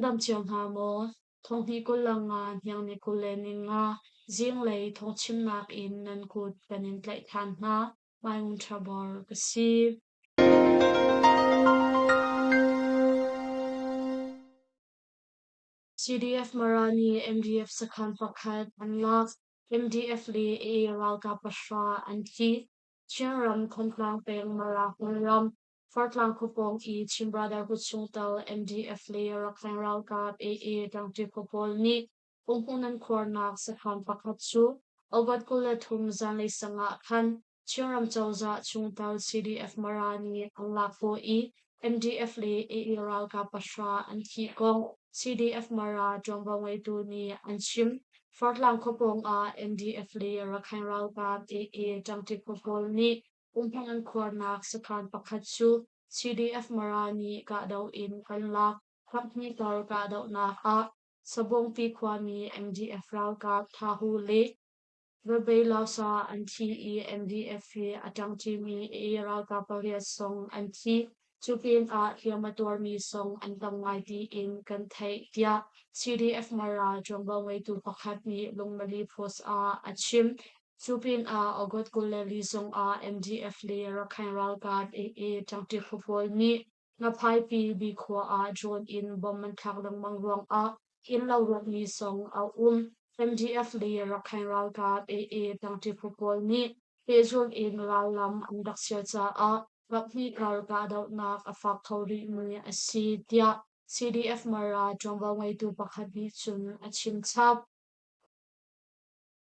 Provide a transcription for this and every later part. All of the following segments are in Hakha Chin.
dam cio hna maw? Thonghnih 25 hniang ni 25 zinglei thawngchimnak in nan kut kan in tlaih ṭhan hna. Maiung Ṭhabor ka si. CDF Mara nih MDF sakhan pakhat an lak. MDF le AA ralkap pahra an thi. Chinram Thantlang peng Mara hmunram Fartlang khuapawng i Chin Brotherhood chungtel MDF le Rakhine ralkap AA ṭangṭi phu pawl nih umhmun an khuarnak sakhan pakhat cu August 23 zanlei sang ah khan Chinram cozah chungtel CDF Mara nih an lak khawh i MDF le AA ralkap pahra an thih kong CDF Mara ṭuanvo ngeitu nih an chim. Fartlang khuapawng ah MDF le Rakhine ralkap AA ṭangṭi phu pawl nih umhmun an khuarnak sakhan pakhat cu CDF Mara nih kahdoh in kan lak. Kaphnih kar kahdohnak ah Sabawngpi khuami MDF ralkap Thahu le Vabei Lausa an thi i MDF he a ṭangṭimi AA ralkap pariat zong an thi. Cu pinah hliam a tuarmi zong an tam ngai tiin kan theih, tiah CDF Mara ṭuanvo ngeitu pakhat nih Lungmali Post ah a chim. Cu pinah August 24 zongah MDF le Rakhine ralkap AA ṭangṭi phu pawl nih Ngaphaipi Bikhua ah drone in bomb an thlak lengmang ruangah innlo rawkmi zong a um. MDF le Rakhine ralkap AA ṭangṭi phu pawl nih pehzulh in rallam an rak sial caah kaphnih kar kahdohnak a fak kho rihmi a si, tiah CDF Mara ṭuanvo ngeitu pakhat nih cun a chim chap.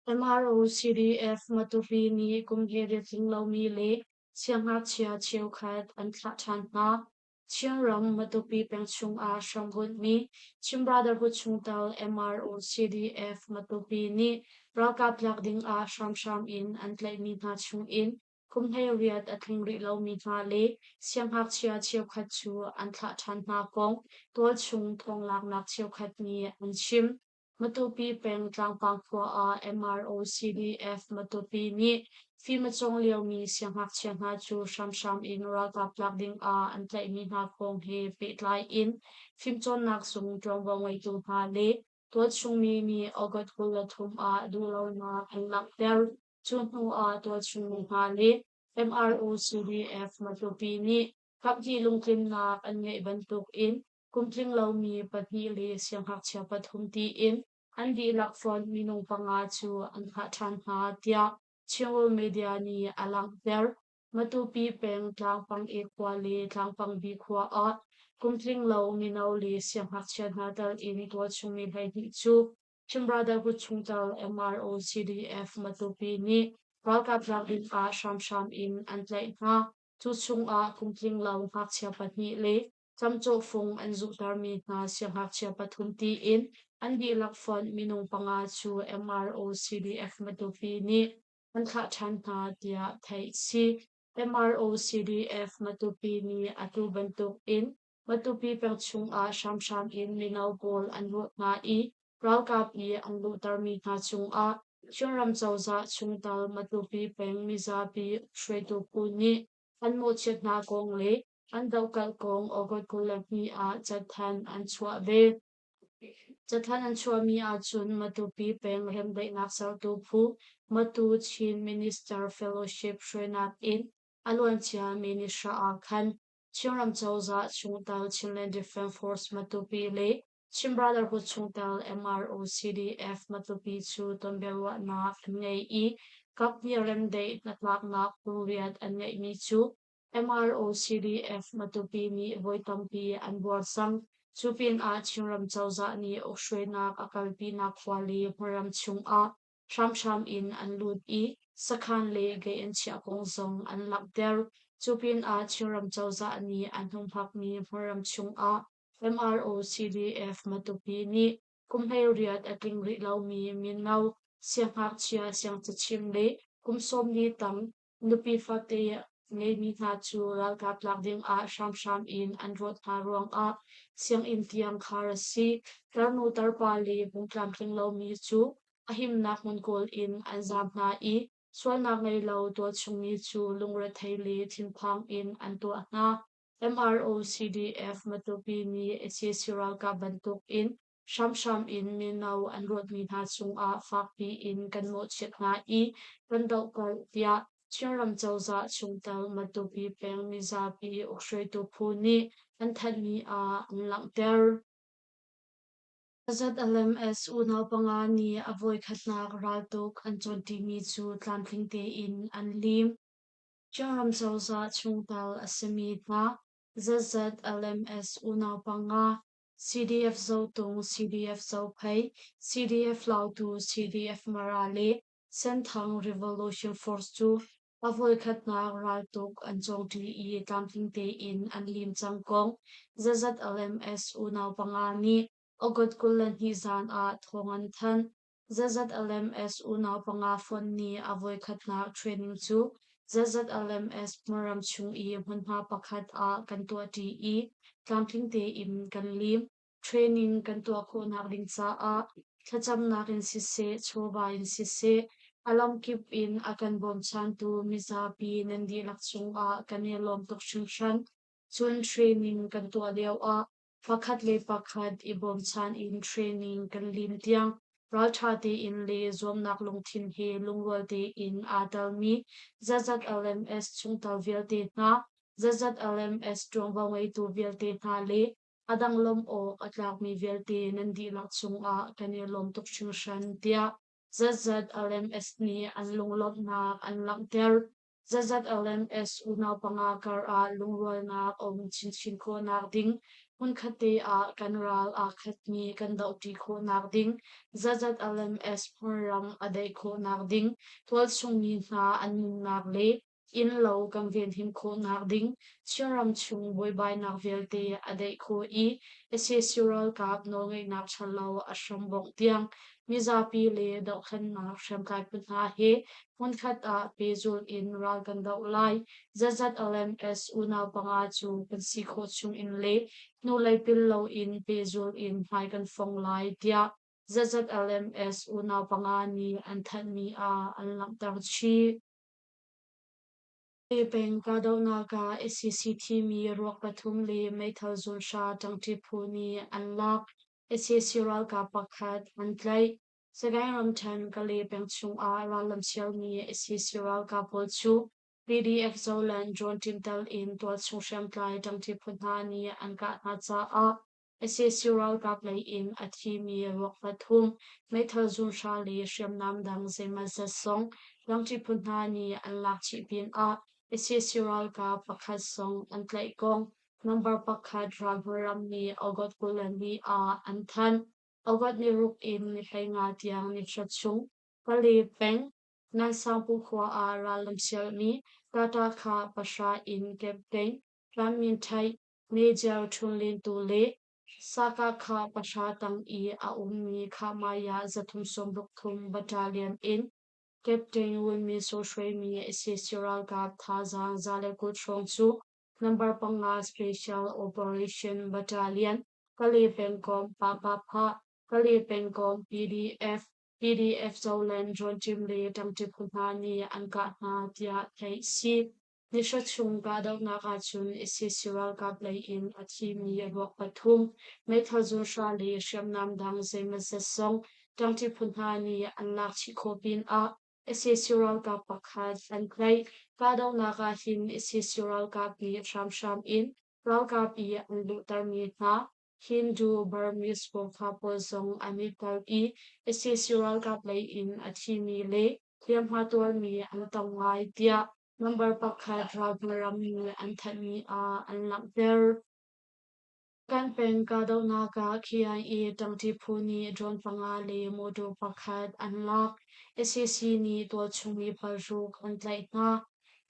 MRO CDF Matupi nih kum he riat tling lomi le siangngakchia cheukhat an thlah ṭhan hna. Chinram Matupi peng chungah hramhutmi Chin Brotherhood chungtel MRO CDF Matupi nih ralkap tlak dingah hramhram in an tlaihmi hna chungin kum 18 a tling rih lomi hna le siangngakchia cheukhat cu an thlah ṭhan hna kong tualchung thawnglaknak cheukhat nih an chim. Matupi peng Tlangpang khua ah MRO-CDF Matupi nih fim a cawng liomi siangngakchia hna cu hramhram in ralkap tlak ding ah an tlaihmi hna kong he pehtlai in fimcawnnak zung ṭuanvo ngeitu hna le tualchungmi nih August 23 ah duhlonak an langhter. Cu hnu ah tualchungmi hna le MRO-CDF Matupi nih kaphnih lungtlinnak an ngeih bantuk in kum tling lomi pahnih le siangngakchia pathum tiin an dihlak fonh minung panga cu an thah ṭhan hna, tiah Chinworld Media nih a langhter. Matupi peng Tlangpang E khua le Tlangpang B khua ah kum tling lo mino le siangngakchia hna tal in tualchungmi 12 cu Chin Brotherhood chungtel MRO CDF Matupi nih ralkap lak ding ah hramhram in an tlaih hna. Cu chungah kum tling lo ngakchia pahnih le Camcawhfung an zuhtermi hna siangngakchia pathum tiin an dihlak fonh minung panga cu MRO CDF Matupi nih an thlah ṭhan hna tiah theih a si. MRO CDF Matupi nih atu bantuk in Matupi peng chungah hramhram in mino pawl an ruah hna i ralkap i an luhtermi hna cungah Chinram cozah chungtel Matupi peng mizapi hruaitu phu nih an mawhchiat hna kong le an dohkalh kong August 22 ah cathanh an chuah ve. Cathanh an chuahmi ahcun Matupi peng remdaihnak sertu phu Matu Chin Minister Fellowship hruainak in a luancia May-nihra ah khan Chinram cozah chungtel Chinland Defense Force Matupi le Chin Brotherhood chungtel MRO-CDF Matupi cu tonbiaruahnak an ngei i kaphnih remdaih hnatlaknak phungriat an ngeihmi cu MRO-CDF Matupi nih voi tampi an buar cang. Cu pinah Chinram cozah nih ukhruainak a kalpinak khua le hmunram chungah hramhram in an lut i sakhan le gei an chiah kong zong an langhter. Cu pinah Chinram cozah nih an humhakmi hmunram chungah MRO-CDF Matupi nih kum 18 a tling rih lomi mino, siangngakchia, siangcachim le kum 40 tang Nupi fate ngeimi hna cu ralkap tlak dingah hramhram in an rawt hna ruangah sianginn tiang khar a si. Tarnu tarpa le pungtlamtling lomi cu a himnak hmun kawl in an zaam hna i sualnak ngei lo tualchungmi cu lungrethei le thinphang in an tuah hna. MRO-CDF Matupi nih sac ralkap bantuk in hramhram in mino an ruatmi hna cungah fakpi in kan mawhchiat hna i kan dohkalh tiah Chinram cozah chungtel Matupi peng mizapi ukhruaitu phu nih an thanhmi ah an langhter. ZLMS unau panga nih a voikhatnak raltuk an cawnṭimi cu tlamtling tein an lim. Chinram cozah chungtel a simi hna ZZLMS unau panga, CDF Zotung, CDF Zophei, CDF Lautu, CDF Mara le Senthang Revolution Force cu a voikhatnak raltuk an cawngṭi i tlamtling tein an lim cang kong ZZLMS unau panga nih August 22 zan ah thawng an thanh. ZZLMS unau panga fonh nih a voikhatnak training cu ZZLMS hmunram chung i hmunhma pakhat ah kan tuahṭi i tlamtling tein kan lim. Training kan tuah khawhnak ding caah thlacamnak in siseh, chawva in siseh, a lamkip in a kan bawmchantu mizapi nan dihlak cungah kan i lawm tuk hringhran. Cun training kan tuah lioah pakhat le pakhat i bawmchan in training kan lim tiang ralṭha tein le zuamnak lungthin he lungrual tein aa telmi ZZLMS chungtel vialte hna, ZZLMS ṭuanvo ngeitu vialte hna le a dang lawmh awk a tlakmi vialte nan dihlak cungah kan i lawm tuk hringhran tiah ZZLMS nih an lunglawmhnak an langhter. ZZLMS unau panga kar ah lungrualnak a um chinchin khawhnak ding, hmunkhat te ah kan ral aa khatmi kan dohṭi khawhnak ding, ZZLMS hmunram a daih khawhnak ding, tualchungmi hna an nunnak le innlo kan venhim khawhnak ding Chinram chung buaibainak vialte a daih khawh i sac ralkap nawlngeihnak ṭhalo a hrambongh tiang mizapi le dohthlennak hriamtlai phu hna he hmunkhat ah pehzulh in ral kan doh lai. ZZLMS unau panga cu kan si khawh chung in le hnulei pil loin pehzulh in hmai kan fong lai tiah ZZLMS unau panga nih an thanhmi ah an langhter chih. Peng kahdohnak ah sac thimi ruak pathum le meithal zunhra ṭangṭi phu nih an lak. Sac ralkap pakhat an tlaih. Sagaing ramṭhen Kale peng chungah rallam sialmi sac ralkap pawl cu PDF Zoland drone team tel in tualchung hriamtlai ṭangṭi phu hna nih an kah hna caah sac ralkap lei in a thimi ruak pathum, meithal zunhra le hriamnam dang zeimawzat zong ṭangṭi phu hna nih an lak chih pinah sac ralkap pakhat zong an tlaih kong number pakhat ralhmun nih August 24 ah an thanh. August ni ruk in ni 15 tiang ni hra chung Pale peng Nansangpu khua ah rallam sialmi Tata kha pahra in Captain Tlanmin Ṭhaih, Major Ṭhun Lin Tu le Saka kha pahra tang i a ummi Khahmaiah 363 Battalion in Captain Wun Min Saw hruaimi sac ralkap thazaang 120 hrawng cu Number panga Special Operation Battalion Kale pengkomh Pahpahphah, Kale pengkomh PDF, PDF Zoland Drone Team le ṭangṭi phu hna nih an kah hna tiah theih si. Nihra chung kahdohnak ahcun sac ralkap lei in a thimi ruak pathum, meithal zunhra le hriamnam dang zeimawzat zong ṭangṭi phu hna nih an lak chih khawh pinah sac ralkap pakhat an tlaih. Kahdohnak ah hin sac ralkap nih hramhram in ralkap i an luhtermi hna Hindu Burmese Gurkha pawl zong an i tel i sac ralkap lei in a thimi le hliamhma tuarmi an tam ngai tiah number pakhat ralhma nih an thanhmi ah an langhter. Kan peng kahdohnak ah KIA ṭangṭi phu nih drone panga le motor pakhat an lak. Sac nih tualchung mi paruk an tlaih hna.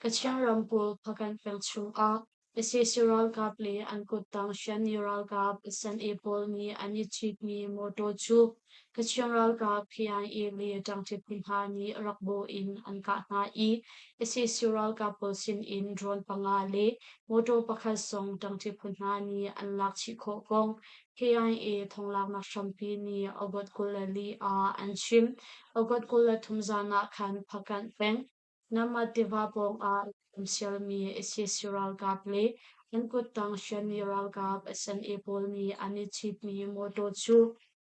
Kachin ramkulh Hpakant peng chungah sac ralkap le an kuttang Shan-Yi ralkap SNA pawl nih an i citmi motor cu Kachin ralkap KIA le ṭangṭi phu hna nih rak bawh in an kah hna i sac ralkap pawl sinin drone panga le Motor pakhat zong ṭangṭi phu hna nih an lak chih khawh kong KIA thonglaknak hrampi nih August 24 ah an chim. August 23 zan ah khan Phakanh peng Nama tiva pawngah lamsialmi sac ralkap le an kuttang hriammi ralkap SNA pawl nih an i citmi mawtaw cu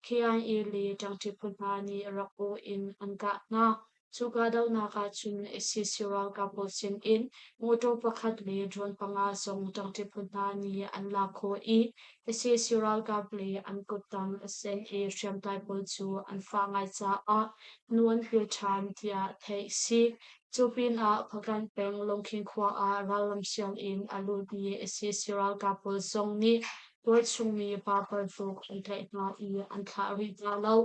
KIA le ṭangṭi phu hna nih rak bawh in an kah hna. Cu kahdohnak ahcun sac ralkap pawl sinin mawtaw pakhat le drone panga zong ṭangṭi phu hna nih an lak khawh i sac ralkap le an kuttang SNA hriamtlai pawl cu an fah ngai caah nu an pil ṭhan tiah theih a si. Cu pinah Hpakant peng Lungkhin khua ah rallam sial in a lutmi sac ralkap pawl zong nih tualchungmi pa paruk an tlaih hna i an thlah rih hna lo.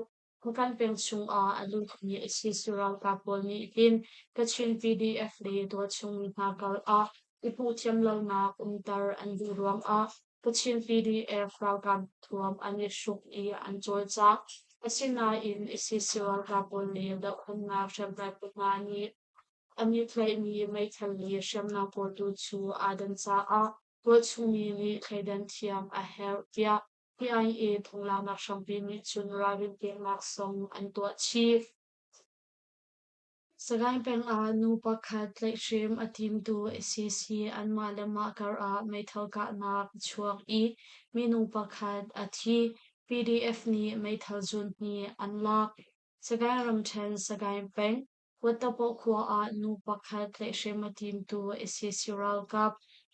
Hpakant peng chungah a lutmi sac ralkap pawl nih hin Kachin PDF le tualchungmi hna karah i hmuhthiam lonak umter an duh ruangah Kachin PDF ralkap thuam an i hruk i an cawlcang. Asinain sac ralkap pawl le dohthlennak hriamtlai phu hna nih an i tlaihmi meithal le hriamnam pawl tu cu aa dan caah tualchungmi nih thleidan thiam a herh tiah KIA thonglaknak hrampi nih cun ralrin peknak zong an tuah chih. Sagaing peng ah nu pakhat tlaihhrem a timtu sac anmah le mah karah meithal kahnak a chuak i minung pakhat a thi. PDF nih meithal zunhnih an lak. Sagaing ramṭhen Sagaing peng Wattapaw khua ah nu pakhat tlaihhrem a timtu sac ralkap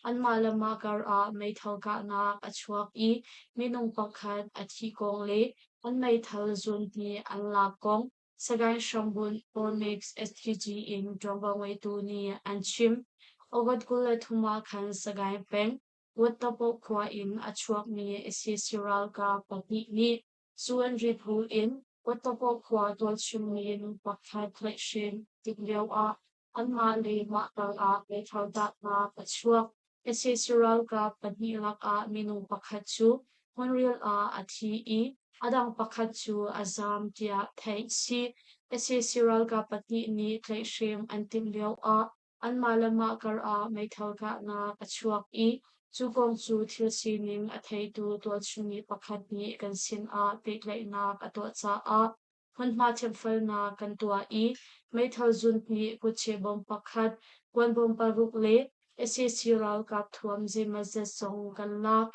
anmah le mah karah meithal kahnak a chuak i minung pakhat a thih kong le an meithal zunhnih an lak kong Sagaing hrambunh Phoenix STG in ṭuanvo ngeitu nih an chim. August 23 ah khan Sagaing peng Wattapaw khua in a chuakmi sac ralkap pahnih nih zu an rit hnu in Wattapaw khua tualchungmi nu pakhat tlaihhrem tik lioah anmah le mah tal ah meithal kahnak a chuak. Sac ralkap pahnih lakah minung pakhat cu hmunrial ah a thi i a dang pakhat cu a zaam tiah theih a si. Sac ralkap pahnih nih tlaihhrem an timh lioah anmah le mah karah meithal kahnak a chuak i cu kong cu thil sining a theitu tualchungmi pakhat nih kan sinah pehtlaihnak a tuah caah hmunhma thiamfelnak kan tuah i meithal zunhnih kutche bom pakhat, kuanbawm paruk le sac ralkap thuam zeimawzat zong kan lak.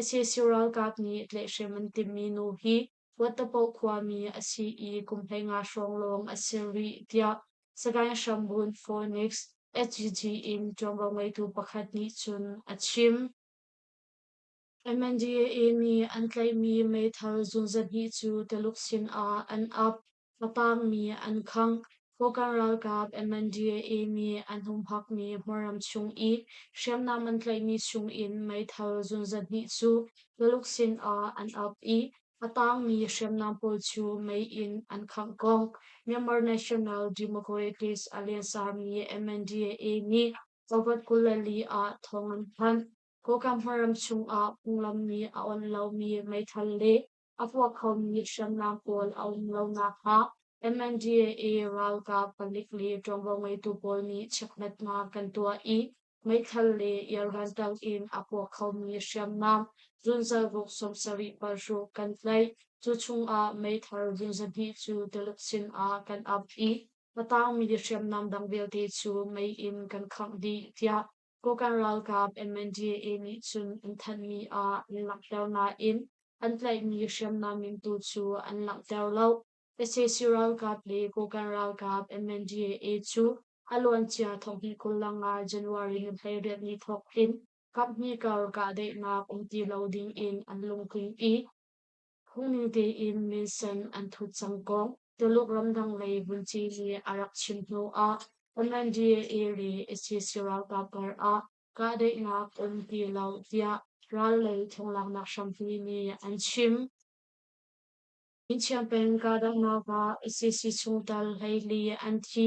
Sac ralkap nih tlaihhrem an timhmi nu hi Wattapoh khuami a si i kum 15 hrawng lawng a si rih tiah Sagaing Hrambun Phoenix SGG in ṭuanvo ngeitu pakhat nih cun a chim. MNDAA nih an tlaihmi meithal zunzahnih cu Tuluk sinah an ap. A tangmi an khangh. Kokang ralkap MNDAA nih an humhakmi hmunram chung i hriamnam an tlaihmi chungin meithal zunzahnih cu Tuluk sinah an ap i a tangmi hriamnam pawl cu mei in an khangh kong Myanmar National Democratic Alliance Army MNDAA nih August 24 ah thawng an thanh. Kawlram hmunram chungah phunglam nih a onh lomi meithal le a puak khomi hriamnam pawl a um lo nakhnga MNDAA ralkap palik le ṭuanvo ngeitu pawl nih chekhlatnak kan tuah i meithal le airgun tal in a puak khomi hriamnam zunzal ruk 70 paruk kan tlaih. Cu chungah meithal zun 200 cu Tuluk sinah kan ap i a tangmi hriamnam dang vialte cu mei in kan khangh dih, tiah Kokang ralkap MNDAA nih cun an thanhmi ah an langhter nain an tlaihmi hriamnam min tu cu an langhter lo. Sac ralkap le Kokang ralkap MNDAA cu a luancia thonghnih 25 January ni 18 ni thawk in kaphnih kar kahdaihnak um ti lo ding in an lungtling i Phungning tein minsen an thut cang kong Tuluk ramdang lei vunci nih a rak chim hnu ah MNDAA le sac ralkap karah kahdaihnak um ti lo tiah ral lei thonglaknak hrampi nih an chim. Inchiang peng kahdohnak ah sac chungtel 14 an thi.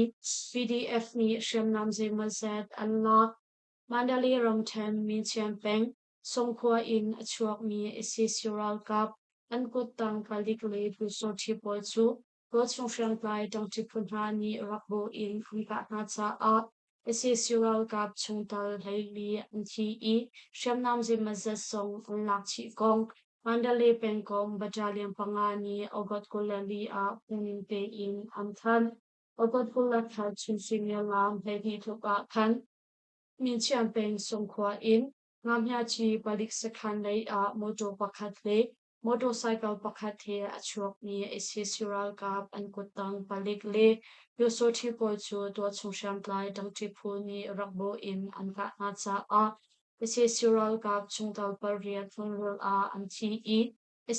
PDF nih hriamnam zeimawzat an lak. Mandalay ramṭhen Minchian peng Songkhua in a chuakmi sac ralkap an kuttang palik le pyusawṭhi pawl cu tualchung hriamtlai ṭangṭi phu hna nih rak bawh in an kah hna caah sac ralkap chungtel 14 an thi i hriamnam zeimawzat zong an lak chih kong Mandalay pengkomh battalion panga nih August 24 ah phungning tein an thanh. August 23 chun suimilam 12 tluk ah khan Minchian peng Songkhua in Ngahmiaci palik sakhan lei ah mawṭaw pakhat le motorcycle pakhat he a chuakmi sac ralkap an kuttang palik le Pyusawhti pawl cu tualchung hriamtlai ṭangṭi phu nih rak bawh in an kah hna caah sac ralkap chungtel pariat hmunrawl ah an thi i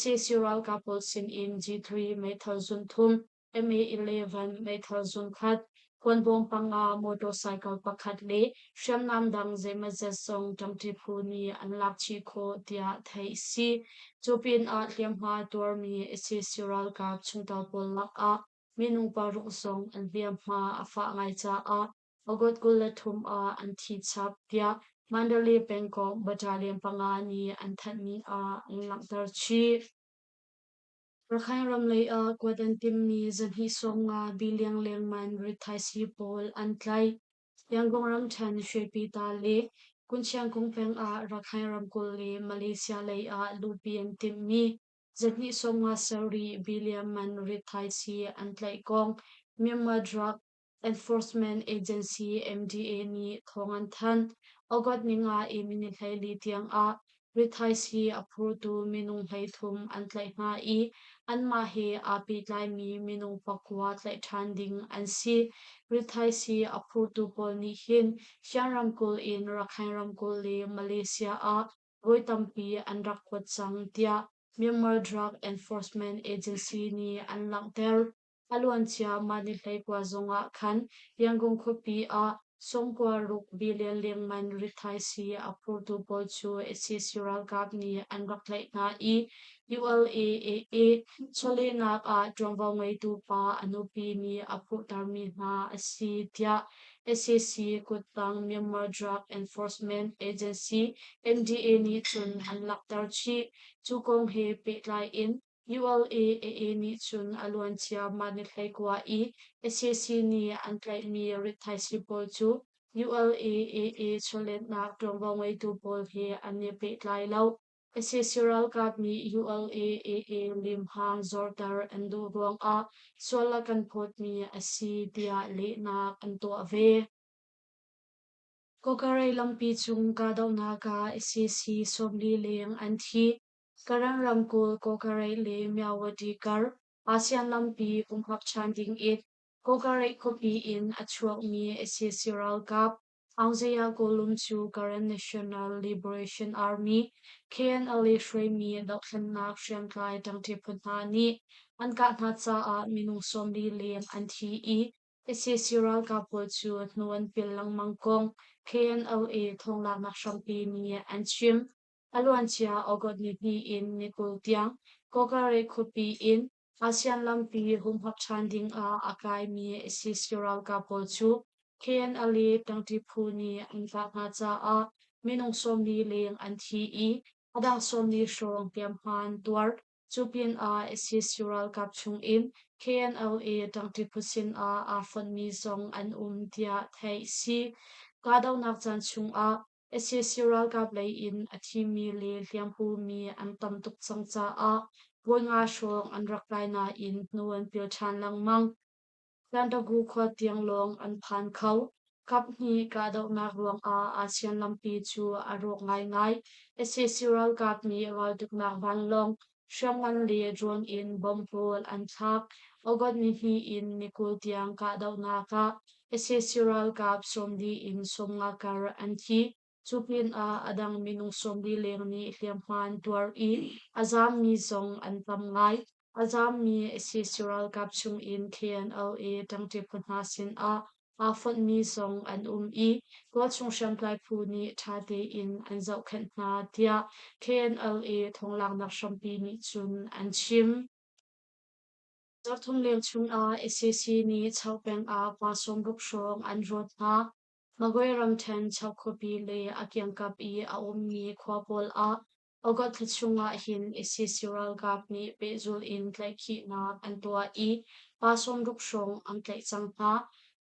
sac ralkap pawl sinin G3 meithal zunthum, MA-11 meithal zungkhat, kuanbawm panga, motorcycle pakhat le hriamnam dang zeimawzat zong ṭangṭi phu nih an lak chih khawh tiah theih a si. Cu pinah hliamhma tuarmi sac ralkap chungtel pawl lakah minung paruk zong an hliamhma a fah ngai caah August 23 ah an thi chap tiah Mandalay pengkomh battalion panga nih an thanhmi ah an langhter chih. Rakhine ram lei ah kuat an timmi zahnih 50 billion lengman rithaisii pawl an tlaih. Yangon ramṭhen Shwepyita le Kunchiangkung peng ah Rakhine ramkulh le Malaysia lei ah luhpi an timhmi zahnih 57 billion man rithaisii an tlaih kong Myanmar Drug Enforcement Agency MDA nih thawng an thanh. August ninga in ni 14 tiang ah rithaisii a phurtu minung 13 an tlaih hna i anmah he aa pehtlaimi minung pakua tlaih ṭhan ding an si. Rithaisii a phurtu pawl nih hin Shan ramkulh in Rakhine ramkulh le Malaysia ah voi tampi an rak kuat cang tiah Myanmar Drug Enforcement Agency nih an langhter. A luancia mah ni 19 zongah khan Yangon khuapi ah 96 billion lengman rithaisii a phurtu pawl cu sac ralkap nih an rak tlaih hna i ULAAA chawlehnak ah ṭuanvo ngeitu pa a nupi nih a phurhtermi hna a si tiah sac kuttang Myanmar Drug Enforcement Agency MDA nih cun an langhter chih. Cu kong he pehtlai in ULAAA nih cun a luancia mah ni 19 i sac nih an tlaihmi rithaisii pawl cu ULAAA chawletnak ṭuanvo ngeitu pawl he an i pehtlai lo. Sac ralkap nih ULAAA limhang zorter an duh ruangah sual a kan phawtmi a si tiah lehnak an tuah ve. Kawkarei lampi cung kahdohnak ah sac 40 leng an thi. Karen ramkulh Kawkarei le Myawaddy kar ASEAN lampi humhak ṭhan dingin Kawkarei khuapi in a chuakmi sac ralkap Aungzaya Kawlum cu Karen National Liberation Army KNLA hruaimi dohthlennak hriamtlai ṭangṭi phu hna nih an kah hna caah minung 40 leng an thi i sac ralkap pawl cu hnu an pil lengmang kong KNLA thawnglaknak hrampi nih an chim. A luancia August nihnih in ni 20 tiang Kawkare khuapi in ASEAN lampi humhak ṭhan dingah a kaimi sac ralkap pawl cu KNLA ṭangṭi phu nih an kah hna caah minung 40 leng an thi i a dang 40 hrawng hliamhma an tuar. Cu pinah sac ralkap chungin KNLA ṭangṭi phu sinah aa fonhmi zong an um tiah theih a si. Kahdohnak caan chungah Sac ralkap lei in a thimi le hliamhumi an tam tuk cang caah puai nga hrawng an rak kai nain hnu an pil ṭhan lengmang. Kandagu khua tiang lawng an phan kho. Kaphnih kahdohnak ruangah ASEAN lampi cu a rawk ngaingai. Sac ralkap nih raltuknak vanlawng, hriamngan le drone in bomb pawl an thlak. August nihnih in ni 20 tiang kahdohnak ah Sac ralkap 40 in 50 kar an thi. Cu pinah a dang minung 40 leng nih hliamhma an tuar i a zaammi zong an tam ngai. A zaammi sac ralkap chungin KNLA ṭangṭi phu hna sinah aa fonhmi zong an um i tualchung hriamtlai phu nih ṭha tein an zohkhenh hna tiah KNLA thawnglaknak hrampi nih cun an chim. Zarhthum leng chungah sac nih Chau peng ah pa 60 hrawng an rawt hna. Magway ramṭhen Chau khuapi le a kiangkap i a ummi khua pawl ah August thla chungah hin sac ralkap nih pehzulh in tlaihkhihnak an tuah i pa 60 hrawng an tlaih cang hna.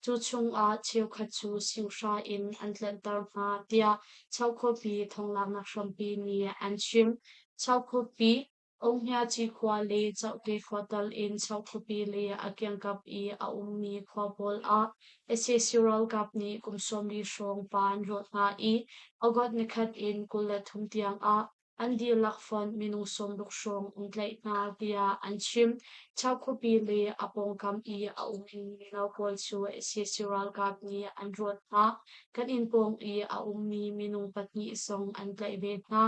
Cu chungah cheukhat cu singhra in an tlanhter hna tiah Chau khuapi thawnglaknak hrampi nih an chim. Chau khuapi. Ohmyaci khua le Chohte khua tal in Choh khuapi le a kiangkap i a ummi khua pawl ah sac ralkap nih kum 40 hrawng pa an rawt hna i August nikhat in 23 tiang ah an dihlak fonh minung 60 hrawng an tlaih hna tiah an chim. Choh khuapi le a pawngkam i a ummi mino pawl cu sac ralkap nih an rawt hna. Kan inn pawng i a ummi minung pahnih zong an tlaih ve hna.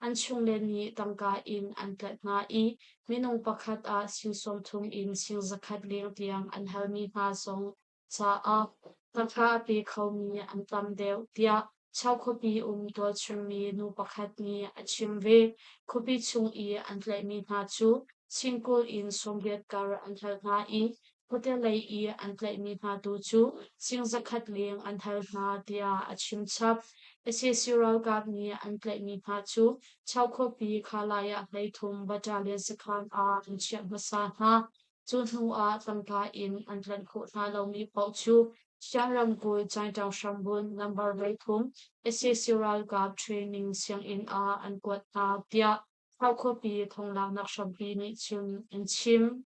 An chungle nih tangka in an tlaih hna i minung pakhat ah sing 30 in sing 100 leng tiang an halmi hna zong caah tangka a pe khomi an tam deuh tiah Chau khuapi um tualchungmi nu pakhat nih a chim ve. Khuapi chung i an tlaihmi hna cu sing 20 in 80 kar an hal hna i khuate lei i an tlaihmi hna tu cu sing 100 leng an hal hna tiah a chim chap. Sac ralkap nih an tlaihmi hna cu Chau khuapi Khalaya 13 Battalion sakhan ah an chiah hmasa hna. Cu hnu ah tangka in an tlanh khawh hna lomi paoh cu Shan ramkulh Cainṭang hrambunh number 13 sac ralkap training sianginn ah an kuat hna tiah Thau khuapi thonglaknak hrampi nih cun an chim.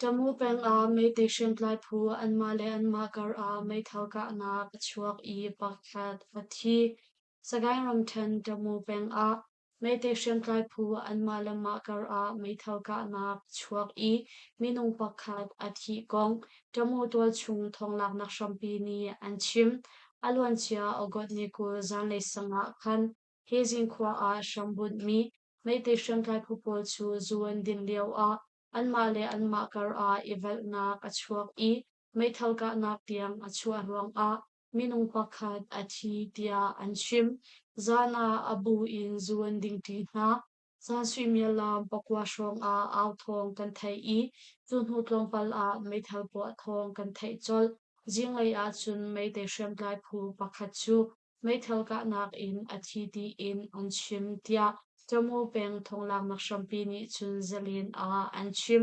Tamu peng ah Meitei hriamtlai phu anmah le anmah kar ah meithal kahnak a chuak i pakhat a thi. Sagaing ramṭhen Tamu peng ah Meitei hriamtlai phu anmah le mah kar ah meithal kahnak a chuak i minung pakhat a thih kong Tamu tualchung thawnglaknak hrampi nih an chim. A luancia August ni 20 zanlei sang ah khan Hezing khua ah hrambunhmi Meitei hriamtlai phu pawl cu zu an din lioah anmah le anmah kar ah i velhnak a chuak i meithal kahnak tiang a chuah ruangah minung pakhat a thi tiah an chim. Zan ah a bu in zu an dingṭi hna. Zan suimilam pakua hrawng ah au thawng kan theih i cu hnu tlawmpal ah meithal puah thawng kan theih colh. Zinglei ah cun meitei hriamtlai phu pakhat cu meithal kahnak in a thi tiin an chim tiah Tamu peng thonglaknak hrampi nih cun zalen ah an chim.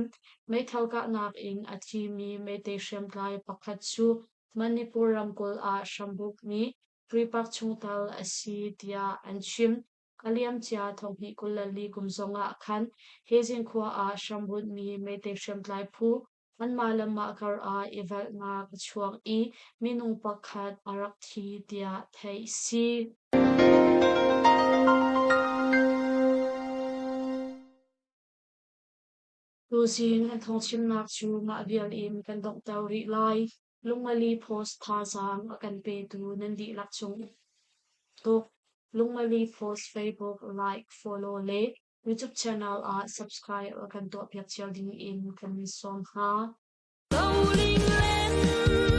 Meithal kahnak in a thimi meitei hriamtlai pakhat cu Manipur ramkulh ah hrambukmi Tuipak chungtel a si tiah an chim. A liamcia 2024 kum zongah khan Hezing khua ah hrambunhmi meitei hriamtlai phu anmah le mah kar ah i velhnak a chuak i minung pakhat a rak thi tiah theih si. Tuzing an thawngchimnak cu mah vial in kan donghter rih lai. Lungmali Post thazaang a kan petu nan dihlak cung tuk. Lungmali Post Facebook like, follow le YouTube channel ah subscribe a kan tuahpiak cio ding in kan in sawm hna. Rolling land.